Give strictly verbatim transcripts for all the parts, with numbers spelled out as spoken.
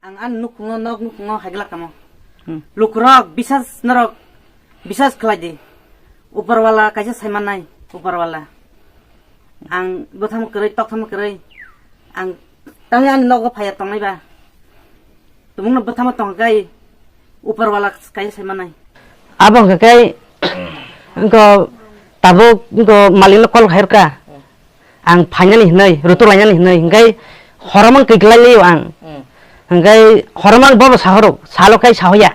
Ang ani nukhungo, nok nukhungo haiglak tamo. Hmm. Lukurok bisas norok bisas khlai di. Uparwala kaisa saimanai, uparwala. Ang bwthamo kwrwi, tokthamo kwrwi. Ang tangwi ani nogo phaiya tongnai ba. Tumungno bwthamo tongkha kai, uparwala kaisa saimanai. Abo hwnkha kai, wngkha tabuk wngkha malikno call khairokha. Ang phainani hinwi, rutuk lainani hinwi, hwnkhe horomang kwklai laio ang. Hmm. Hwnkhe horomang bobo sahoro, salo kai sahoya.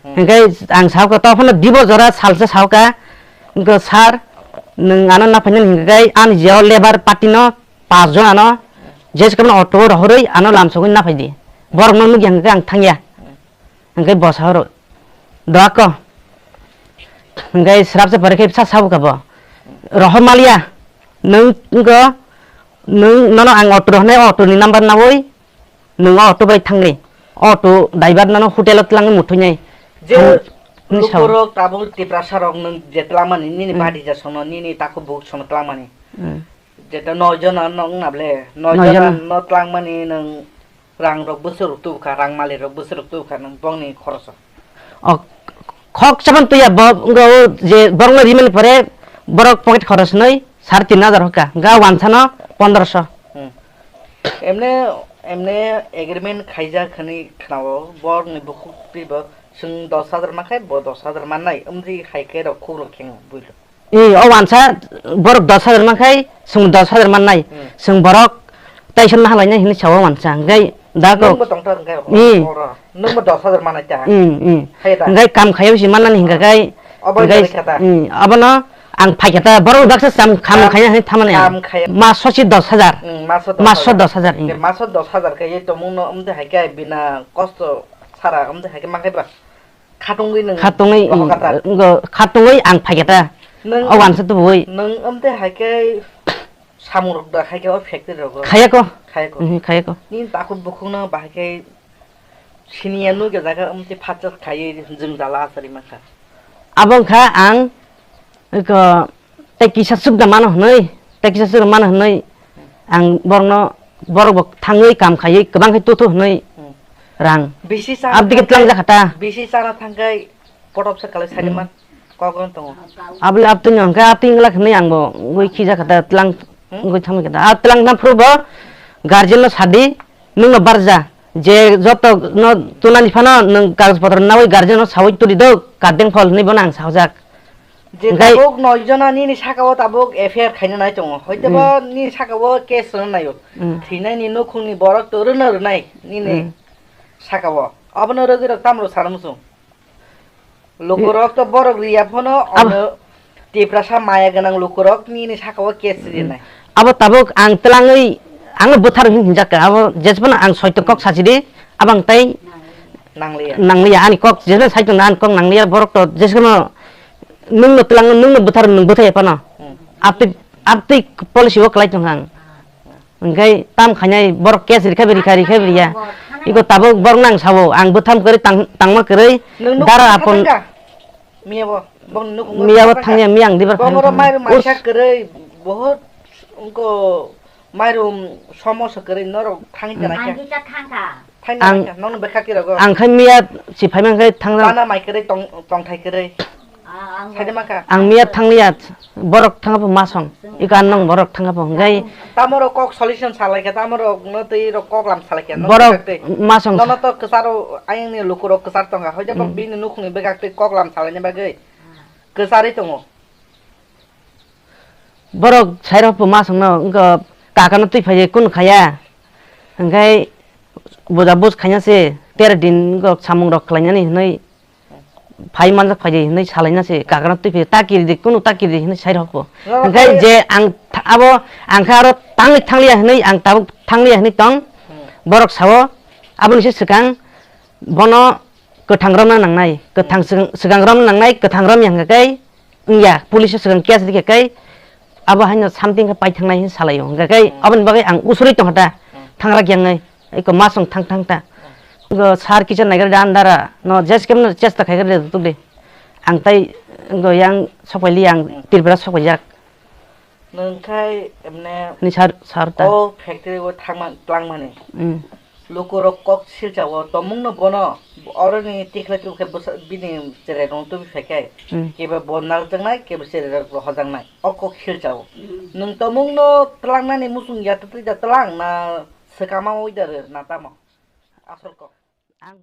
Hmm. Hwnkhe ang sahoka, tophano dibo jora salsa sahoka, hwnkhe sir, nwng ano naphainani hwnkhe ani jeo labour party no pas jon ano, je se kamno auto rohorwi ano lamsogwi naphaidi. Borokno nukya hwnkhe ang thangya. Hmm. Hwnkhe bwsa horo, "Doako." Hwnkhe swrapsa pore khe bwsa sabo kha bo, "Rohor maliya, nwng wngkha, nwng nono ang auto rohornai, auto ni number naui nwng o auto bai thangdi. Auto driver nono hotel o twlangwi muthuinai." Je thang-, hwnwi sao. Lukurok tabuk Tiprasa rok nwng je twlangmani, nini Hmm. badi ja sono, nini takhuk bukhuk sono twlangmani. Hmm. Jeta noi jona no wngna ble, noi Noi jona jona. no twlangmani nwng rang rok bwswk rok tubukha, rang mali rok bwswk rok tubukha nwng bongni khoroso. O khok chaban tuya bo wngkha o je borokno rimani pore borok pocket khoros nwi sare tin hajar hoka, ga wansano pondroso. Hmm. Emne, emne agreement khaijak hwnwi khnao, borokni bukhuk twi bo chwng dos hajar mankhai, bo dos hajar mannai, wngwi hai khe rok khuk rok khengo builo. I, o wansa borok dos hajar mankhai, chwng dos hajar mannai. Hmm. Chwng borok taisa nahalainai hinwi sao wansa. Hwnkhe da kok. Nwngbo tongthar hwnkhe Hmm. oro. Nwngbo dos hajar mannai ta. Hmm, hmm. Hai da. Hwnkhe kam khaiwi si mannani hwnkha khai. Obo hwnkhe, hwnkhe ta. Hmm, abono ang phaikha ta. Borok baksa cham kham Kam, khaiya hinwi thamani ang. Kam khaiya. Maso si dos hajar. Hmm, maso dos hajar. Maso dos hajar, hmm. Maso dos hajar khe ye tomungno wngte hai khe bina kosto sara wngte hai khe mankhai bra. Khatungwi nwng Khatungwi, rohor kata. Ngo, khatungwi ang phaikha ta. Nwng O wansa tubui. Nwng amte hai khe samung rok da khai khe o factory rogo. Khayako. Khayako. Mhm, khayako. Nini takhuk bukhukno bahai khe siniya nugya jaga amte phatsa khaiwi jwngjala asari mankha. Abo wngkha ang eko tei kisa sukda mano hwnwi, tei kisa sukda mano hwnwi ang borokno, borok bo thangwi kam khaiwi kwbang khe tuthu hwnwi Hmm. rang. Bisi chana Abdi khe thangkhai, tlang jakha ta. Bisi chana thangkhai potop se kalai sari Hmm. man kok ron tongo. Abli abtwino hwnkhe abtwi wngla hwnwi ang bo wngwi khija kha ta tlang Hmm? wngwi thangwi kha ta. A tlang thang phuru bo guardian no sadi nwngno barja je joto no tunani phano nwng kagoj potro nawi guardian no sawi tuli do kardeng phol hwnwi bono ang sahojak. Je Hwnkhe tabuk noi jona nini saka o tabuk F I R khaina nai tongo. Hoite bo Hmm. nini saka o case rwna naio. Hmm. Thwinai ni nukhung ni borok to rwna rwnai nini Hmm. saka o. Abono rwgwi rok tamro sana muchung. Lukurok to borok riya phano Ab- ono Tiprasa maya gwnang lukurok nini saka o case Hmm. rinai. Abo tabuk ang twlangwi ang bwthar hin hinjak ka. Abo jesbano ang soito kok sachidi abang tai Nangliya. Nangliya, ani kok, jesno sai tongna, ani kok nangliya, borok to, jesno, nwngno twlang, nwngno bwthar, nwng bwthai phano. Hmm. Abtwi, abtwi policy o kwlai tongkha ang. Hwnkhe tam khainai, borok case rikha, rikha, rikha, riya. Iko tabuk borok nang sao, ang bwtham kwrwi, tang-, tangma kwrwi, Nwng nuk dara thangkha apon. Miya bo, bong nuk Miya bo thangkha. Thangya, miya ang dibar Bong oro phai mairum thangkha. Maisa kwrwi, bohot, wngko mairum somosa kwrwi, norok thangwi Hmm. tongnaikha. Ang kisa thangkha. Phaina Ang, nangkha, nono bwkha kirogo. Ang khai miya si phaima khai thangna. Bana mai kwrwi tong, tongthai kwrwi. Ah, ang Saide mangkha. Ang miya thangliya, borok thangabo masong. Iko ang nong borok thangabo, hwnkhe Tamoro kok solution salaikha, tamoro no twi rok kok lam salaikha, no Borok bwkha twi. Masong. Nono to kwcharo ayangni lukurok kwchar tongkha, hoide bok Hmm. bini nukhungni bwkha twi kok lam salaini bagwi kwcharwi tongo. Borok sairok bo masongno wngkha kakano twi phaiwi kunu khaya. Hwnkhe buja buj khaina se tera din wngkha samung rok khlainani hwnwi phai manjak phai di hwnwi salaina se kakano twi phaiwi ta kiri di kunu ta kiri di hwnwi sairok bo. Hwnkhe je ang tha-, abo ang khe aro tangwi thangliya hwnwi ang tabuk thangliya hwnwi tong. Hmm. Borok sao aboni se swkang bono kwthang romna nangnai, kwthang Hmm. swkang, swkang romna nangnai, kwthang romya hwnkhe wngya, police o swkang case rikha khe abo haino something khe pai thangnai hin salaio. Hwnkhe khe Hmm. aboni bagwi ang usurwi tongkha ta, Hmm. thangra khe wngnai, eko masong thang thang ta. Hmm. Eko sir kisa naigra da andara, no jes kemno chesta khai khe de tuk de. Ang tai eko yang sokphaili ang Hmm. Tripura sokphaijak. Nwng khai emne Ni sir, sir ta. O factory o thangma, twlangmani. Hmm. Lukurok kok silchao, tomungno bono oroni tikhlai tubukhe bwsa-, bini cherairokno tubi phaikhe, Hmm. kebo bo narwkjaknai, kebo cherairok hojaknai. O kok silchao. Hmm. Nwng tomungno twlangnani muchung ya twtwi da twlang na swkama oi da rw na tamo? Asol kok. Ang